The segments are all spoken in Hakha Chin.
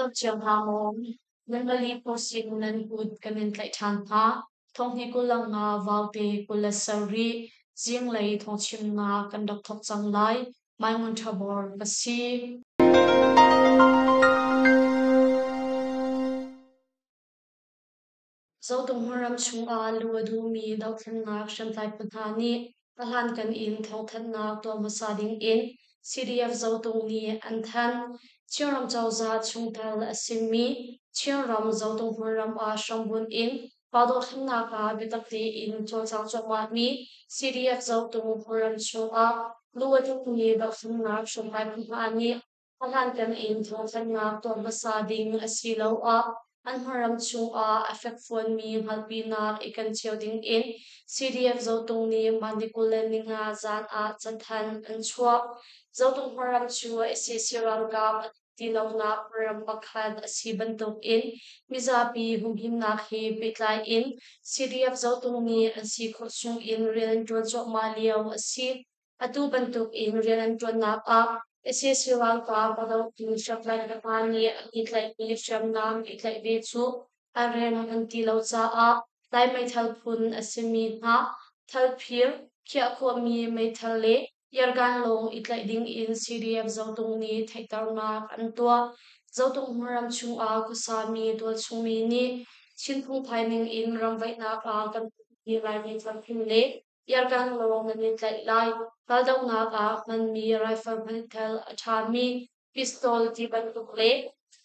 dam cio hna maw? Nan mali pawsin nan kut kan in tlaih ṭhan hna. Thonghnih 25 Vaute 27 zinglei thawngchimnak kan rak thawk cang lai. Maimun Ṭhabor ka si. Zotung hmunram chungah lu a duhmi dothlennak hriamtlai phu hna nih a hlankan in thawngthanhnak tuah hmasa dingin CDF Zotung nih an thanh. Chinram cozah chungtel a simi Chinram Zotung hmunram ah hrambunh in pa dothlennak ah biatak tein cawlcang cuahmahmi CDF Zotung hmunram chungah lu a duhmi dothlennak hriamtlai phu hna nih A hlankan in thawngthanhnak tuah hmasa ding asiloah an hmaram chungah a fekfuanmi hngalhpinak i ken cio dingin CDF Zotung nih mah ni 25 zan ah cathanh an chuah. Zotung hmaram cu sac ralkap a ti lonak hmaram pakhat a si bantukin mizapi humhimnak he pehtlai in CDF Zotung nih an si khawh chungin rian an ṭuan cuahmah lio a si. Atu bantuk in rian an ṭuannak ah sac ralkap a dohtu hriamtlai hna nih an i tlaihmi hriamnam i tlaih ve cu a rem an ti lo caah Lai meithal phun a simi hna thalphir, khiah khawhmi meithal le yargan lawng i tlaih ding in CDF Zotung nih theihternak an tuah. Zotung hmunram chungah khuasami tualchungmi nih Chin phungphai ning in ramvaihnak ah kan hmuhmi Lai meithal phun le Yarkan lawng nan i tlaih lai. Raldohnak ah hmanmi rifle hmanthel a ṭhami pistol ti bantuk le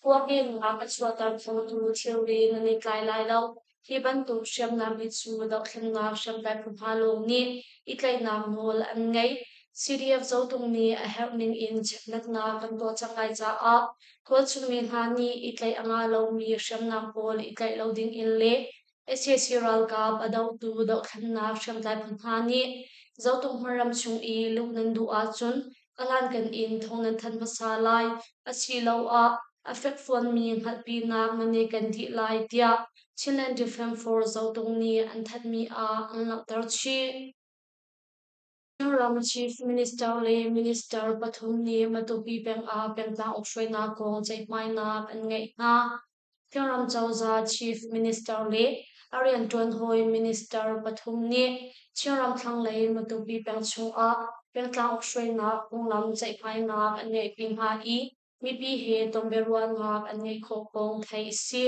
puakehnak a chuahter khotu thilri nan i tlai lai lo. Hi bantuk hriamnam hi cu dohthlennak hriamtlai phu hna lawng nih i tlaihnak nawl an ngei. CDF Zotung nih a herh ning in chekhlatnak kan tuah cang lai caah khualchungmi hna nih i tlaih a ngah lomi hriamnam pawl i tlaih lo ding in le Sac ralkap a dohtu dohthlennak hriamtlai phu hna nih Zotung hmunram chung i luh nan duh ahcun a hlankan in thawng nan thanh hmasa lai asiloah a fekfuanmi hngalhpinak nan i ken dih lai tiah Chinland Defense Force Zotung nih an thanhmi ah an langhter chih. Chinram Chief Minister le Minister pathum nih Matupi peng ah pengtlang ukhruainak kong ceihmainak an ngeih hna. Chinram cozah Chief Minister le a rianṭuan hawi Minister pathum nih Chinram thlanglei Matupi peng chungah pengtlang ukhruainak phunglam ceihmainak an ngeihpi hna i mipi he tonbiaruahnak an ngeih khawh kong theih a si.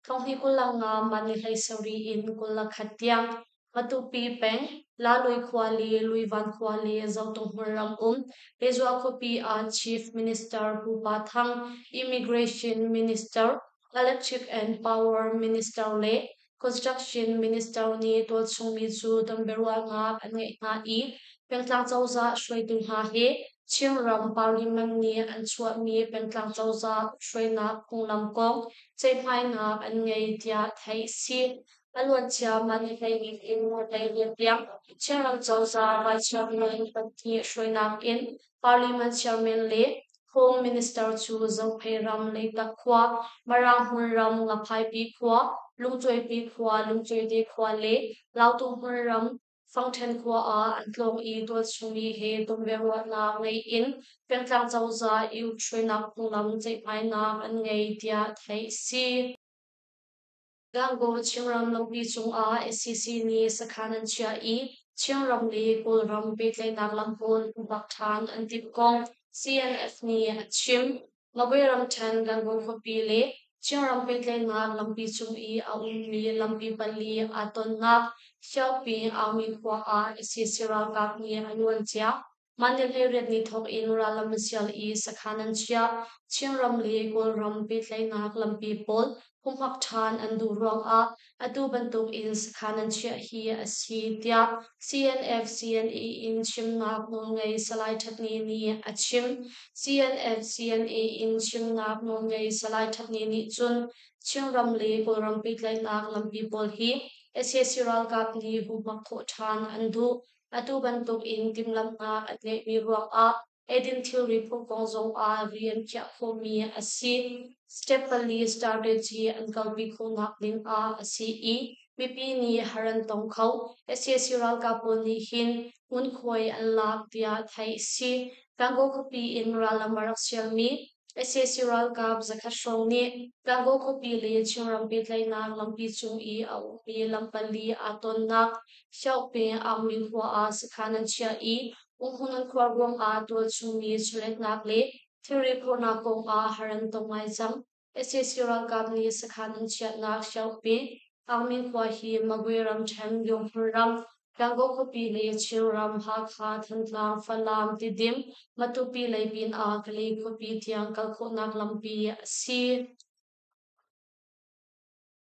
Thonghnih 25 mah ni 17 in 21 tiang Matupi peng, Lalui khua le Luivan khua le Zotung hmunram um Pezua khuapi ah Chief Minister Pu Pa Thang, Immigration Minister, Electric and Power Minister le Construction Minister nih tualchungmi cu tonbiaruahnak an ngeih hna i pengtlang cozah hruaitu hna he Chinram Parliament nih an chuahmi pengtlang cozah hruainak phunglam kong ceihmainak an ngei tiah theih a si. A luancia mah ni 12 in 22 tiang Chinram cozah Vice Chairman pahnih hruainak in Parliament Chairman le Home Minister cu Zophei ram Leitak khua, Marang hmunram Ngaphaipi khua, Lungcuaipi khua, Lungcuaite khua le Lautu hmunram Fangṭhen khua ah an tlawng i tualchungmi he tonbiaruahnak ngei in pengtlang cozah i ukhruainak phunglam ceihmainak an ngei tiah theih a si. Gangaw Chinram lampi cungah sac nih sakhan an chiah i Chinram le Kawlram pehtlaihnak lam pawl pumpak ṭhan an timh kong CNF nih a chim. Magwe ramṭhen Gangaw khuapi le Chinram pehtlaihnak lampi cung i a ummi lampi pali aa tonnak Xiaoping Aungmi khua ah sac ralkap nih a luancia Mah ni 18 ni thawk in rallam an sial i sakhan an chiah. Chinram le Kawlram pehtlaihnak lampi pawl humhak ṭhan an duh ruangah atu bantuk in sakhan an chiah hi a si tiah CNF CNA in chimnak nawlngei Salai Ṭhatni nih a chim. CNF CNA in chimnak nawlngei Salai Ṭhatni nih cun Chinram le Kawlram pehtlaihnak lampi pawl hi sac ralkap nih humhak khawh ṭhan an duh. Atu bantuk in timhlamhnak an ngeihmi ruangah eidin thilri phung kong zongah rian khiah khawhmi a si. Step pali strategy an kalpi khawhnak ding ah a si i mipi nih har an tong kho. Sac ralkap pawl nih hin ngunkhuai an lak tiah theih a si. Gangaw khuapi in rallam a rak sialmi Sac ralkap zakhat hrawng nih Gangaw khuapi le Chinram pehtlaihnak lampi cung i a ummi lam pali aa tonnak Hyaukpeng Aungmin khua ah sakhan an chiah i umhmun an khuar ruangah tualchung mi chawletnak le thilri phorhnak kong ah har an tong ngai cang. Sac ralkap nih sakhan an chiahnak Hyaukpeng Aungmin khua hi Magwe ramṭhen, Yonghmun ram, Gangaw khuapi le Chinram, Hakha, Thantlang, Falam, Tidim, Matupi lei pinah Kalay khuapi tiang kal khawhnak lampi a si.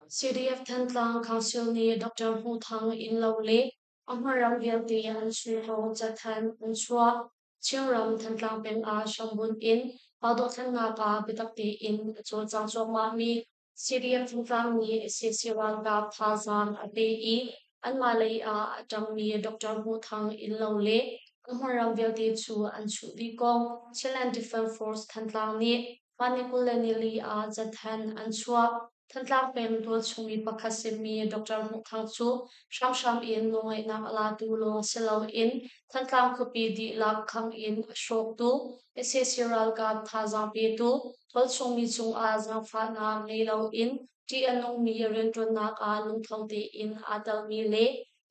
CDF Thantlang Council nih Dr. Hmuh Thang innlo le a hmunram vialte an chunghlawng cathanh an chuah. Chinram Thantlang peng ah hrambunh in pa dothlennak ah biatak tein a cawlcang cuahmahmi CDF Thantlang nih sac ralkap thazaang a pe i anmah lei ah a ṭangmi Dr. Hmuh Thang innlo le a hmunram vialte cu an chuh dih kong Chinland Defense Force Thantlang nih mah ni 24 ah cathanh an chuah. Thantlang peng tualchung mi pakhat simi Dr. Hmuh Thang cu hramhram in nawlngeihnak a latu lawng si loin Thantlang khuapi dihlak khang in a hrawktu, sac ralkap thazaang petu, tualchung mi cungah zaangfahnak ngei loin ṭih a nungmi rianṭuannak ah lungtho tein aa telmi le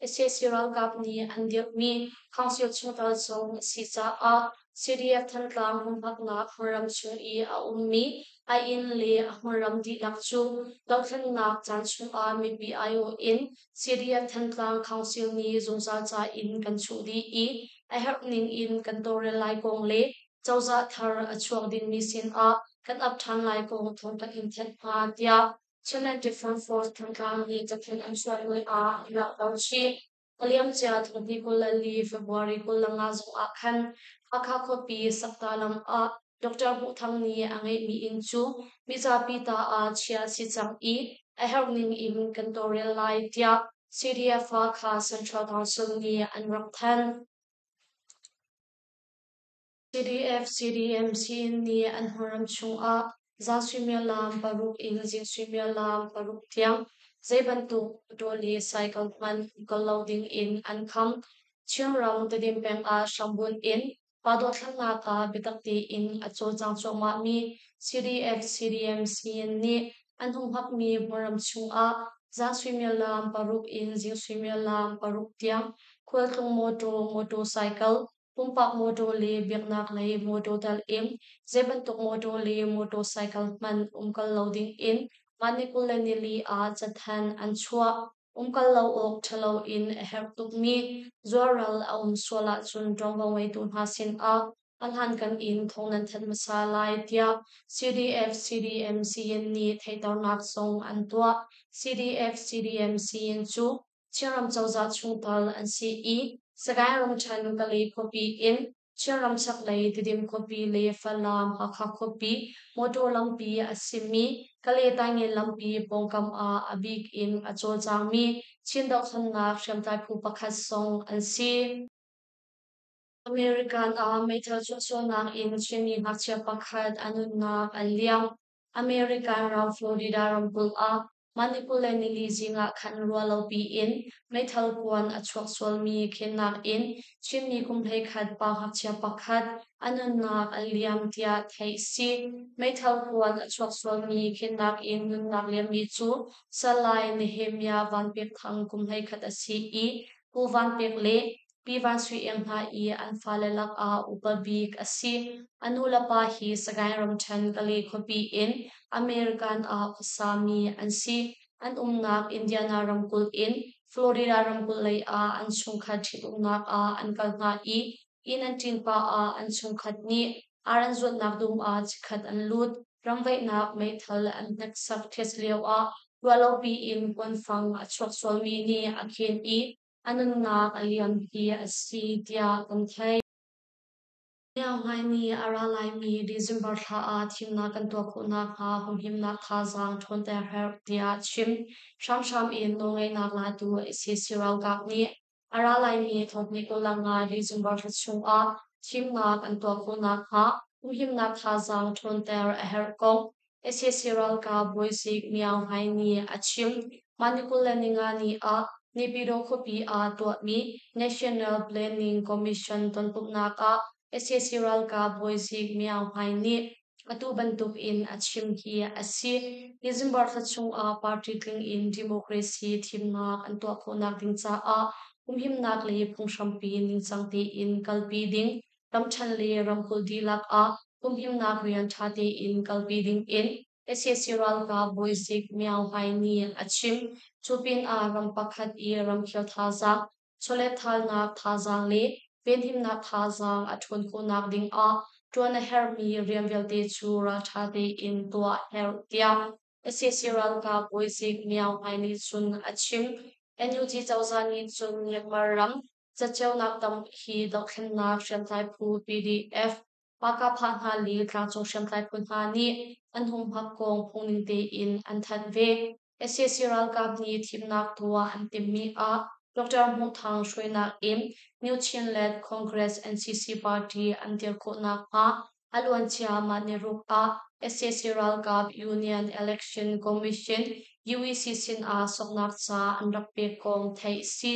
sac ralkap nih an dirhmi Council chungtel zong a si caah CDF Thantlang humhaknak hmunram chung i a ummi a inn le a hmunram dihlak cu dothlennak caan chungah mipi aiawh in CDF Thantlang Council nih zungzal ca in kan chuh dih i a herh ning in kan tawlrel lai kong le cozah thar a chuak dingmi sinah kan ap ṭhan lai kong thawng kan in thanh hna tiah Chinland Defence Force Thantlang nih cathanh an chuah lio ah an langhter chih. A liamcia thonghnih 24 February 25 zong ah khan Hakha khuapi Sakta lam ah Dr. Hmuh Thang nih a ngeihmi inn cu mizapi ta ah chia a si cang i a herh ning in kan tawlrel lai tiah CDF Hakha Central Council nih an rak thanh. CDF, CDM, CN nih an hmunram chungah zan suimilam paruk in zing suimilam paruk tiang zei bantuk motor le cycle hmanh kal lo ding in an kham. Chinram Tedim peng ah hrambunh in pa dothlennak ah biatak tein a cawlcang cuahmahmi CDF, CDM, CN nih an humhakmi hmunram chungah zan suimilam paruk in zing suimilam paruk tiang khualtlung motor, motorcycle, pumpak mawṭaw le biaknak lei mawṭaw tal in zei bantuk mawṭaw le motorcycle hmanh umkal lo dingin mah ni 24 ah cathanh an chuah. Umkal lo awk ṭhalo in a herh tukmi zualral a um sual ahcun ṭuanvo ngeitu hna sinah a hlankan in thawng nan thanh hmasa lai tiah CDF CDM CN nih theihternak zong an tuah. CDF CDM CN cu Chinram cozah chungtel an si i Sagaing ramṭhen Kalay khuapi in Chinram chaklei Tidim khuapi le Falam Hakha khuapi motor lampi a simi Kalay-Taingen lampi pawngkam ah a bik in a cawlcangmi Chin dohthlennak hriamtlai phu pakhat zong an si. American ah meithal chuahsualnak in Chinmi ngakchia pakhat a nunnak a liam. American ram Florida ramkulh ah mah ni 24 zing ah khan ruahlopi in meithal kuan a chuak sualmi khennak in Chinmi kum 11 pa ngakchia pakhat a nunnak a liam tiah theih si. Meithal kuan a chuak sualmi khennak in nunnak liammi cu Salai Nehemiah Van Pek Thang kum 11 a si i Pu Van Pek le Pi Van Sui Iang hna i an fale lakah upa bik a si. A nulepa hi Sagaing ramṭhen Kalay khuapi in American ah khuasami an si. An umnak Indiana ramkulh in Florida ramkulh lei ah an chungkhat ṭhitumnak ah an kal hna i inn an ṭin pah ah an chungkhat nih ar an zuatnak dum ah chikkhat an lut. Ramvaihnak meithal an hneksak ṭhias lioah ruahlopi in kuanfang a chuak sualmi nih a khen i a nunnak a liam hi a si tiah kan theih. Myanmar nih a ra laimi December thla ah thimnak kan tuah khawh nakhnga humhimnak thazaang ṭhawnter herh tiah chim. Hramhram in nawlngeihnak latu sac ralkap nih a ra laimi thonghnih 25 December thla chungah thimnak an tuah khawh nakhnga humhimnak thazaang ṭhawnter a herh kong Sac ralkap bawizik Myaung Hlaing nih a chim. Mah ni 25 ni ah Naypyidaw khuapi ah tuahmi National Planning Commission tonpumhnak ah sac ralkap bawizik Myaung Hlaing nih atu bantuk in a chim hi a si. December thla chungah party tling in democracy thimnak an tuah khawhnak ding caah humhimnak le phunghrampi ningcang tein kalpi ding, ramṭhen le ramkulh dihlak ah humhimnak rian ṭha tein kalpi ding in sac ralkap bawizik Myo Hlaing nih a chim. Cu pinah ram pakhat i ramkhel thazaang, chawletthalnak thazaang le venhimnak thazaang a ṭhawn khawhnak ding ah ṭuan a herhmi rian vialte cu ralṭha tein tuah a herh, tiah sac ralkap bawizik Myo Hlaing nih cun a chim. NUG cozah nih cun Myanmar ram zatceunak tam hi dohthlennak hriamtlai phu PDF Pakapha hna le tlangcung hriamtlai phu hna nih an humhak kong phungning tein an thanh ve. Sac ralkap nih thimnak tuah an timhmi ah Dr. Hmuh Thang hruainak in New Chinland Congress NCC party an dir khawh nakhnga a luancia mah niruk ah sac ralkap Union Election Commission UEC sinah soknak ca an rak pek kong theih a si.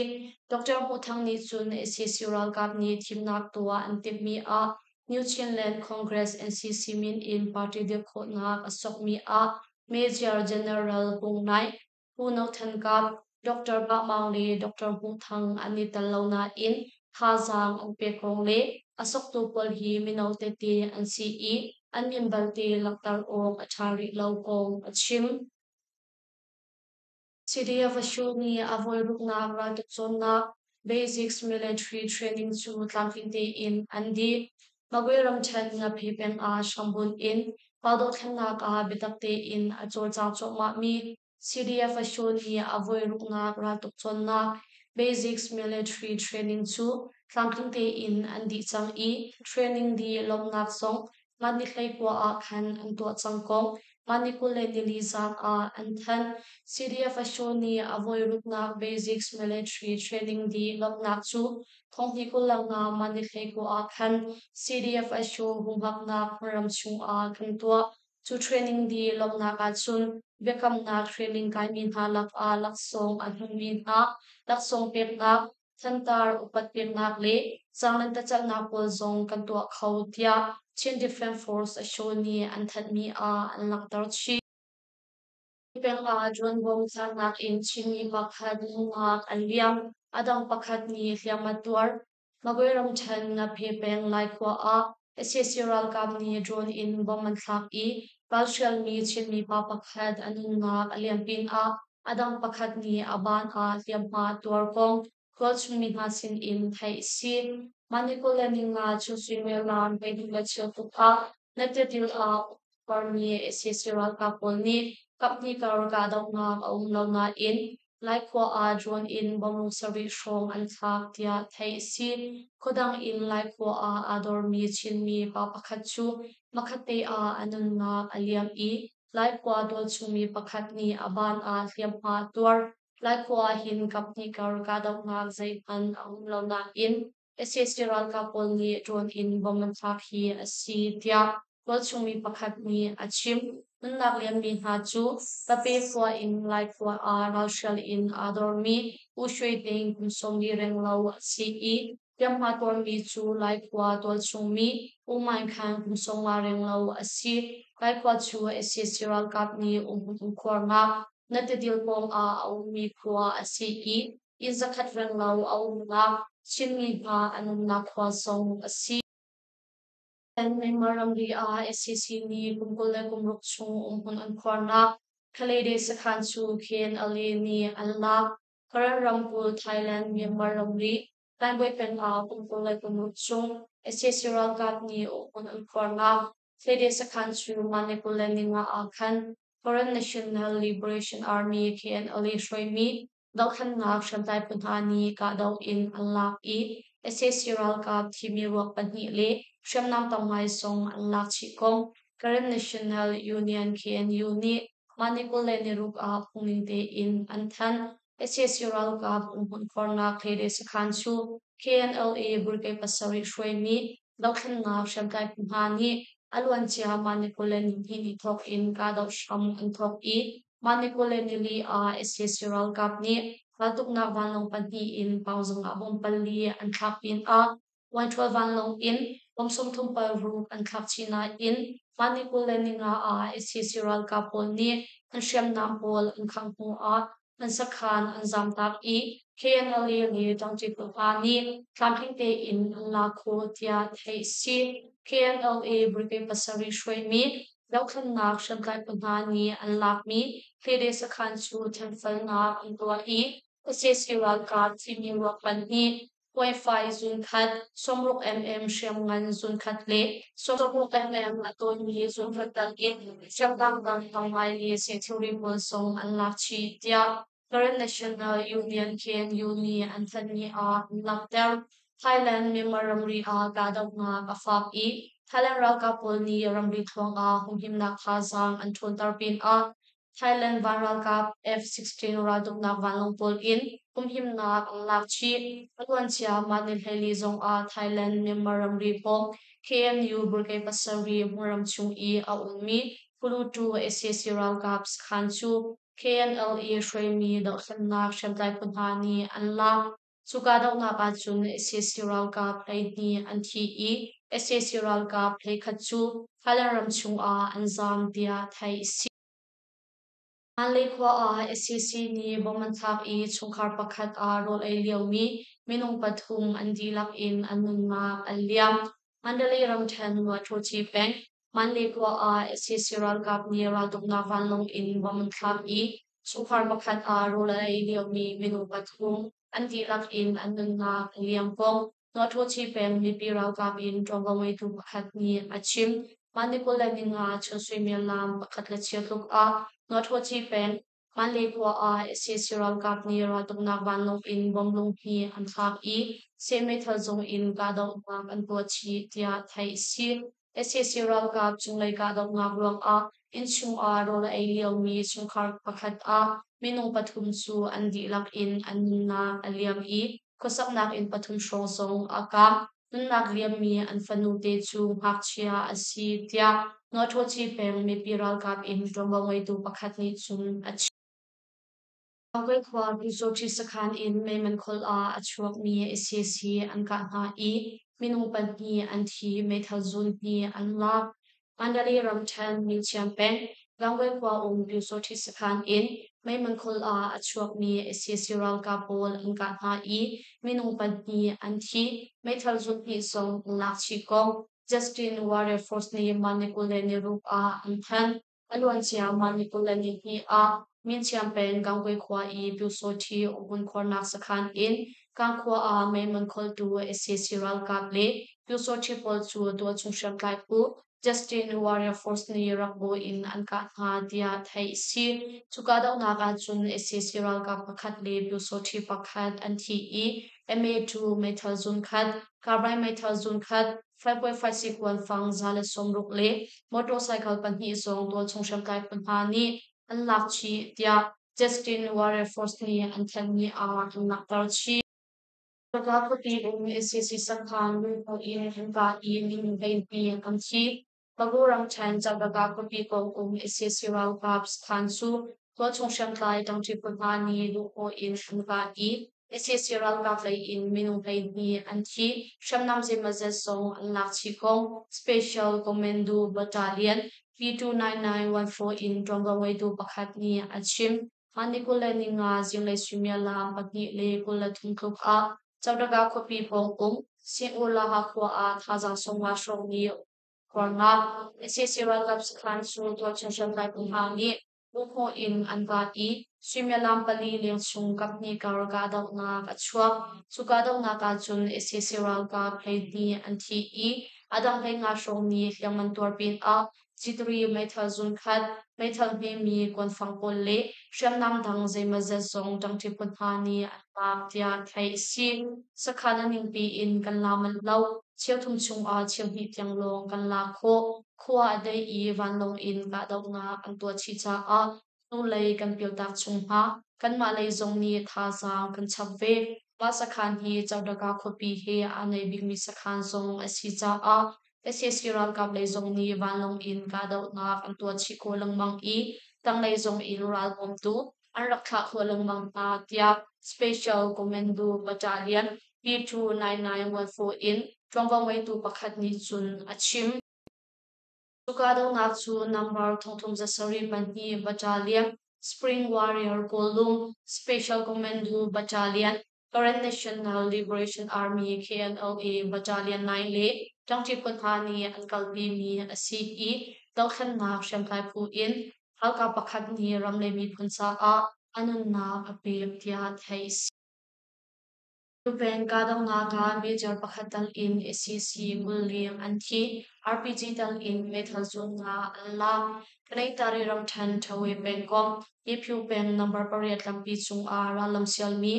Dr. Hmuh Thang nih cun sac ralkap nih thimnak tuah an timhmi ah New Chinland Congress NCC min in party dirh khawhnak a sokmi ah Major General Hung Naing, Pu No Than Kap, Dr. Bah Maung le Dr. Hmuh Thang an i tel lo nain thazaang an pek kong le a soktu pawl hi mino tete an si i an min balte langhter awk a ṭha rih lo kong a chim. CDF Ashu nih a voiruknak raltuk cawnnak Basics Military Training cu tlamtling tein an dih. Magwe ramṭhen Ngaphi peng ah hrambunh in raldohthlennak ah biatak tein a cawlcang cuahmahmi CDF Ashu nih a voiruknak raltuk cawnnak Basics Military Training cu tlamtling tein an dih cang i training dih lawmhnak zong mah ni 19 ah khan an tuah cang kong mah ni 24 zan ah an thanh. CDF Asho nih a voiruknak Basics Military Training dih lawmhnak cu thonghnih 25 mah ni 19 ah khan CDF Asho humhaknak hmunram chungah kan tuah. Cu training dih lawmhnak ahcun biakamnak training kaimi hna lakah laksawng a hmumi hna laksawng peknak, thantar upat peknak le zaanglentecalhnak pawl zong kan tuah kho tiah Chin Defense Force Asho nih an thanhmi ah an langhter chih. Peng ah drone bom thlaknak in Chinmi pakhat nungak an liam, a dang pakhat nih hliam a tuar. Magwe ramṭhen Ngaphe peng Laikhua ah sac ralkap nih drone in bomb an thlak i ralhrialmi Chinmi pa pakhat a nunnak a liam pinah a dang pakhat nih a baan ah hliamhma a tuar kong tualchungmi hna sinin theih a si. Mah ni 25 cu suimilam 12 le cheu tuk ah Natyatil ah parmi sac ralkap pawl nih kaphnih kar kahdohnak a um lo nain Laikhua ah drone in bomb sarih hrawng an thlak tiah theih a si. Khuadang in Laikhua ah aa dormi Chinmi pa pakhat cu hmakhatte ah a nunnak a liam i Laikhua tualchungmi pakhat nih a baan ah hliamhma a tuar. Laikhua ah hin kaphnih kar kahdohnak zeihmanh a um lo nain sac ralkap pawl nih drone in bomb an thlak hi a si tiah tualchungmi pakhat nih a chim. Nunnak liammi hna cu Tape khua in Laikhua ah ralhrial in aa dormi U Shwe Ding kum 40 renglo a si i hliamhma tuarmi cu Laikhua tualchungmi U Maing Khang kum 50 renglo a si. Laikhua cu sac ralkap nih umhmun umkhuarnak Natadil pawng ah a ummi khua a si i inn 100 renglo a umnak Chinmi hna an umnak khua zong a si. Myanmar ramri ah sac nih kum 26 chung umhmun an khuarnak Khalede sakhan cu KNLA nih an lak. Karen ramkulh Thailand Myanmar ramri Tangbwe peng ah kum 26 chung sac ralkap nih umhmun an khuarnak Khalede sakhan cu mah ni 25 ah khan Karen National Liberation Army KNLA hruaimi dohthlennak hriamtlai phu hna nih kahdoh in an lak i sac ralkap thimi ruak pahnih le hriamnam tam ngai zong an lak chih kong Karen National Union KNU nih mah ni 26 ah phungning tein an thanh. Sac ralkap umhmun khuarnak Hlede sakhan cu KNLA brigade pasarih hruaimi dohthlennak hriamtlai phu hna nih a luancia mah ni 22 ni thawk in kahdoh hram an thawk i Mah ni 24 ah sac ralkap nih raltuknak vanlawng pahnih in Paungzung ah bomb pali an thlak pinah Y-12 vanlawng in bomb 36 an thlak chih nain mah ni 25 ah sac ralkap pawl nih an hriamnam pawl an khangh hnu ah an sakhan an zamtak i KNLA le ṭangṭi phu hna nih tlamtling tein an lak khawh tiah theih a si. KNLA brigade pasarih hruaimi dohthlennak hriamtlai phu hna nih an lakmi Hlede sakhan cu thianfalnak an tuah i sac ralkap thimi ruak pahnih Wi-Fi zunkhat, 60 mm hriamngan zunkhat le 60 mm a tawimi zunkhat tal in hriamnam dang tam ngai le seh thilri pawl zong an lak chih, tiah Karen National Union KNU nih an thanhmi ah an langhter. Thailand Myanmar ramri ah kahdohnak a fak i Thailand ralkap pawl nih ramri thluang ah humhimnak thazaang an ṭhawnter pinah Thailand van ralkap F-16 raltuknak vanlawng pawl in humhimnak an lak chih. A luancia mah ni 14 zong ah Thailand Myanmar ramri pawng KNU brigade pasarih hmunram chung i a ummi Pulutu sac ralkap sakhan cu KNLA hruaimi dohthlennak hriamtlai phu hna nih an lak. Cu kahdohnak ahcun sac ralkap 12 an thi i sac ralkap 11 cu Thailand ram chung ah an zaam tiah theih a si. Hmanlei khua ah sac nih bomb an thlak i chungkhar pakhat ah rawl ei liomi minung pathum an dihlak in an nunnak an liam. Mandalay ramṭhen Luaṭhuṭi peng Manlay khua ah sac ralkap nih raltuknak vanlawng in bomb an thlak i chungkhar pakhat ah rawl a ei liomi minung pathum an dihlak in an nunnak a liam kong Luaṭhuṭi peng mipi ralkap in ṭuanvo ngeitu pakhat nih a chim. Mah ni 25 chun suimilam pakhat le cheu tluk ah Luaṭhuṭi peng Manlay khua ah sac ralkap nih raltuknak vanlawng in bomb lungpi an thlak i seh meithal zung in kahdohnak an tuah chih tiah theih a si. Sac ralkap cunglei kahdohnak ruangah innchung ah rawl a ei liomi chungkhar pakhat ah minung pathum cu an dihlak in an nunnak a liam i khuasaknak inn pathum hrawng zong a kaang. Nunnak liammi an fanu te cu ngakchia a si tiah Nawṭhawci peng mipi ralkap in ṭuanvo ngeitu pakhat nih cun a chim. Kawei khua Pyusawṭhi sakhan in meiman kholh ah a chuakmi sac an kah hna i minung pahnih an thi, meithal zun hnih an lak. Mandalay ramṭhen Myinchiam peng Gangway khua um Pyusawṭhi sakhan in meiman kholh ah a chuakmi sac ralkap pawl an kah hna i minung pahnih an thi, meithal zun hnih zong an lak chih kong Justin Warrior Force nih mah ni 26 ah an thanh. A luancia mah ni 22 ah Myinchiam peng Gangway khua i Pyusawṭhi umhmun khuarnak sakhan in Kangkhua ah meiman kholtu sac ralkap le Pyusawṭhi pawl cu tualchung hriamtlai phu Justin Warrior Force nih rakbawi in an kah hna tiah theih a si. Cu kahdohnak ahcun sac ralkap pakhat le Pyusawṭhi pakhat an thi i MA2 meithal zunkhat, carbine meithal zunkhat, 5.56 kuanfang 160 le motorcycle pahnih zong tualchung hriamtlai phu hna nih an lak chih tiah Justin Warrior Force nih an thanhmi ah an langhter chih. Ralkap khuapi um sac sakhan lungput in an kah i minung 12 an thi. Bago ramṭhen Cawbaka khuapi pawng um sac ralkap sakhan cu tualchung hriamtlai ṭangṭi phu hna nih luhhnawh in an kah i sac ralkap lei in minung 12 an thi. Hriamnam zeimawzat zong an lak chih kong Special Commando Battalion P29914 in ṭuanvo ngeitu pakhat nih a chim. Mah ni 25 zinglei suimilam 2:23 tluk ah Cawdaka khuapi pawng um Singulaha khua ah thazaang 50 hrawng nih khuarnak sac ralkap sakhan cu tualchung hriamtlai phu hna nih luhhnawh in an vat i suimilam pali leng chung kaphnih kar kahdohnak a chuak. Cu kahdohnak ahcun sac ralkap 12 an thi i a dang 15 hrawng nih hliam an tuar pinah Citri meithal zunkhat, meithal hmemi kuanfang pawl le hriamnam dang zeimawzat zong ṭangṭi phu hna nih an lak tiah theih a si. Sakhan a ningpi in kan la manh lo. Cheuthum chungah cheuhnih tiang lawng kan la khawh. Khua a dei i vanlawng in kahdohnak an tuah chih caah hnulei kan pialtak chung hna. Kanmah lei zong nih thazaang kan chap ve. Mah sakhan hi Cawdaka khuapi he aa naih bikmi sakhan zong a si caah sac ralkap lei zong nih vanlawng in kahdohnak an tuah chih khawh lengmang i tanglei zong in ral bawmtu an rak thlah khawh lengmang hna tiah Special Commando Battalion P29914 in ṭuanvo ngeitu pakhat nih cun a chim. Cu kahdohnak cu number 37 Battalion, Spring Warrior Kawlung, Special Commando Battalion, Karen National Liberation Army KNLA Battalion 9 le ṭangṭi phu hna nih an kalpimi a si i dothlennak hriamtlai phu in ralkap pakhat nih ram le miphun caah a nunnak a pek tiah theih a si. Peng kahdohnak ah major pakhat tal in sac 20 leng an thi, RPG tal in meithal zuannak an lak. Kanaitari ramṭhen Ṭhawe pengkomh Yephu peng number pariat lampi cungah rallam sialmi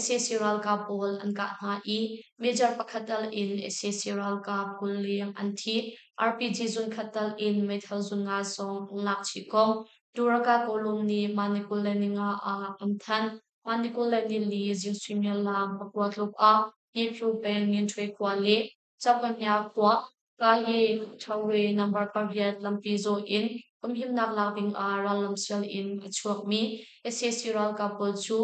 sac ralkap pawl an kah hna i major pakhat tal in sac ralkap 20 leng an thi, RPG zunkhat tal in meithal zun nga zong an lak chih kong Duraka Kawlung nih mah ni 25 ah an thanh. Mah ni 24 zing suimilam 9 tluk ah Yephu peng Nginṭhwe khua le Chapanya khua Kaye Ṭhawe number pariat lampi zawh in humhimnak lak dingah rallam sial in a chuakmi sac ralkap pawl cu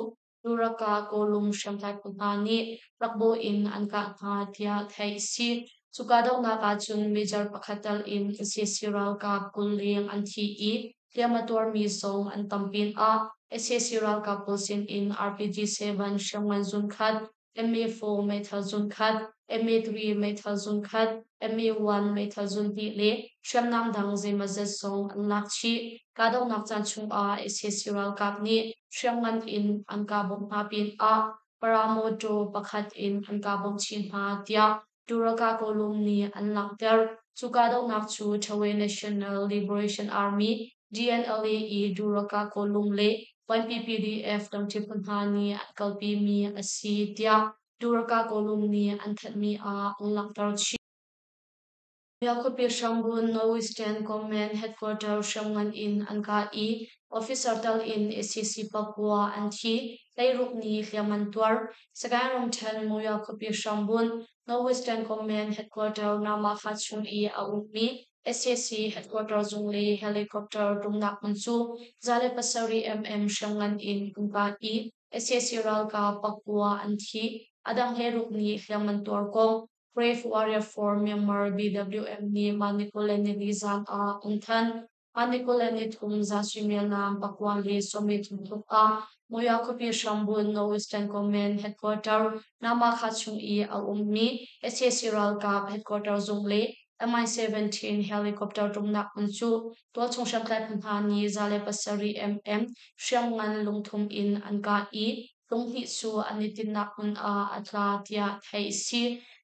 Duraka Kawlung hriamtlai phu hna nih rakbawh in an kah hna tiah theih a si. Cu kahdohnak ahcun major pakhat tal in sac ralkap 20 leng an thi i hliam a tuarmi zong an tam pinah sac ralkap pawl sinin RPG-7 hriamngan zunkhat, MA-4 meithal zunkhat, MA-3 meithal zunkhat, MA-1 meithal zunhnih le hriamnam dang zeimawzat zong an lak chih. Kahdohnak caan chungah sac ralkap nih hriamngan in an kah bawmh hna pinah paramotor pakhat in an kah bawmh chih hna tiah Duraka Kawlung nih an langhter. Cu kahdohnak cu Ṭhawe National Liberation Army DNLA i Duraka Kawlung le YPPDF dangṭi phu hna nih an kalpimi a si tiah Duraka Kawlung nih an thanhmi ah an langhter chih. Khuapi hrambunh Norwegian Command Headquarter hriamngan in an kah i officer tal in sac pakua an thi, 16 nih hliam an tuar. Sagaing ramṭhen Monywa khuapi hrambunh Norwegian Command Headquarter Namahka chung i a ummi sac headquarter zung le helicopter ṭumnak hmun cu 107 mm hriamngan in an kah i sac ralkap pakua an thi, a dang 16 nih hliam an tuar kong Brave Warrior for Myanmar BWM nih mah ni 24 zan ah an thanh. Mah ni 23 zan suimilam 9:33 tluk ah Monywa khuapi hrambunh Northeastern Command Headquarter Namakha chung i a ummi sac ralkap headquarter zung le Mi-17 helicopter ṭumnak hmun cu tualchung hriamtlai phu hna nih 107 mm hriamngan lungthum in an kah i Lunghnih cu an i tinhnak hmun ah a tla tiah theih a si.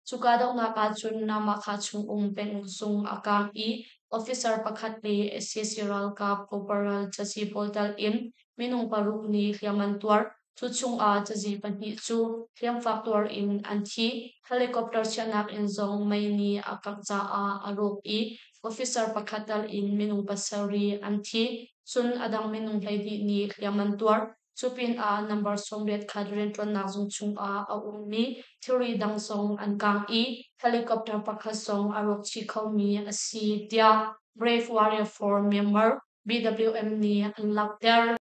Cu kahdohnak ahcun Namakha chungum penguk zung a kaang i officer pakhat le sac ralkap corporal cazi pawl tal in minung paruk nih hliam an tuar. Cu chungah cazi pahnih cu hliamfak tuar in an thi. Helicopter chiahnak inn zong mei nih a kangh caah a rawk i officer pakhat tal in minung pasarih an thi. Cun a dang minung 12 nih hliam an tuar. Cu pinah number 81 rianṭuannak zung chungah a ummi thilri dang zong an kaang i helicopter pakhat zong a rawk chih khomi a si tiah Brave Warrior for Myanmar BWM nih an langhter.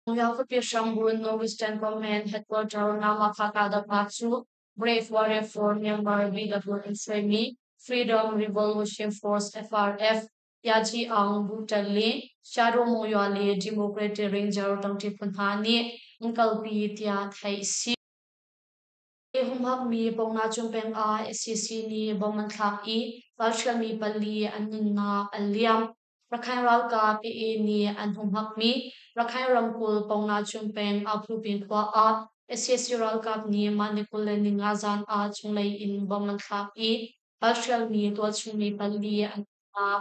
Monywa khuapi hrambunh Norwegian Command Headquarter Namakha kahdohnak cu Brave Warrior for Myanmar BWM hruaimi Freedom Revolution Force FRF Yaci Aung Bhutan le Shadow Monywa le Democratic Ranger ṭangṭi phu hna nih an kalpi tiah theih a si. Humhakmi Pongnachung peng ah sac nih bom an thlak i ralhrialmi pali an nunnak an liam. Rakhine ralkap AA nih an humhakmi Rakhine ramkulh Pongnachung peng Aphupin khua ah sac ralkap nih mah ni 25 zan ah cunglei in bom an thlak i ralhrialmi tualchungmi pali an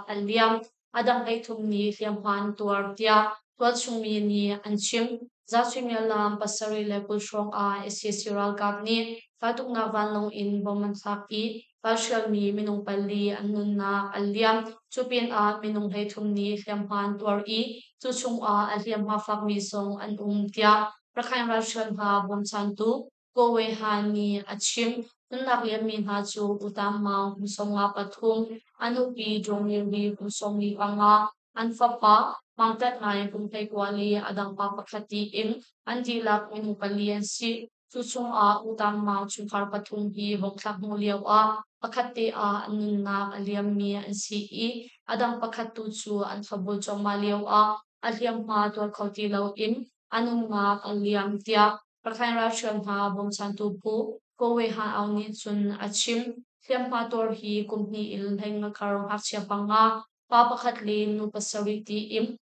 an liam. A dang 33 nih hliamhma an tuar tiah tualchungmi nih an chim. Zasuimilam 7:20 hrawng ah sac ralkap nih raltuknak vanlawng in bom an thlak i ralhrialmi minung pali an nunnak an liam. Cu pinah minung 33 nih hliamhma an tuar i cu chungah a hliamhma fakmi zong an um tiah Rakhine ralhrial hna bawmchantu Ko Wei Han nih a chim. Nunnak liammi hna cu U Tam Maung kum 53, a nupi Daw Myint Ri kum 45, an fapa Mang Tat Naing kum 19 le a dang pa pakhat tiin an dihlak minung pali an si. Cu chungah U Tang Maung chungkhar pathum hi bomthlak hmuh lioah pakhat te ah an nunnak a liammi an si i a dang pakhat tu cu an thlopbul cuahmah lioah a hliamhma tuar kho ti loin a nunnak a liam tiah Rakhine ralhrial hna bawmchantu phu Ko Wei Han Aung nih cun a chim. Hliamhma tuar hi kum hnih in hleinga kar ngakchia panga, pa pakhat le nu pasarih tiin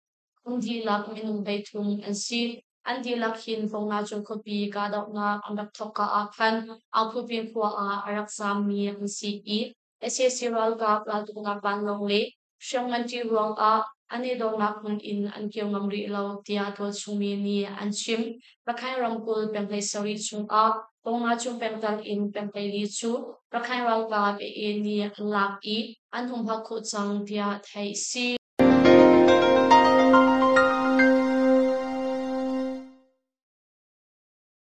an dihlak minung 13 an si. An dihlak hin Vongna-cung khuapi kahdohnak an rak thawkka ah khan Aungphupin khua ah a rak zaammi an si i sac ralkap raltuknak vanlawng le hriamngan ṭih ruangah an i dornak hmun in an kir ngam rih lo tiah tualchungmi nih an chim. Rakhine ramkulh peng 17 chungah Pongmachung pengtlang in peng 14 cu Rakhine ralkap AA nih an lak i an humhak khawh cang tiah theih a si.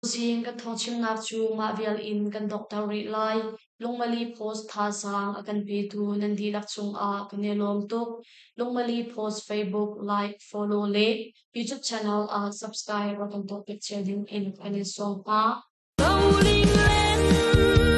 Zing kan thawngchimnak cu mah vial in kan donghter rih lai. Lungmali Post thazaang a kan petu nan dihlak cungah kan i lawm tuk. Lungmali Post Facebook like, follow le YouTube channel ah subscribe rak kan tuahpiak cio ding in kan in sawm hna. Rolling land.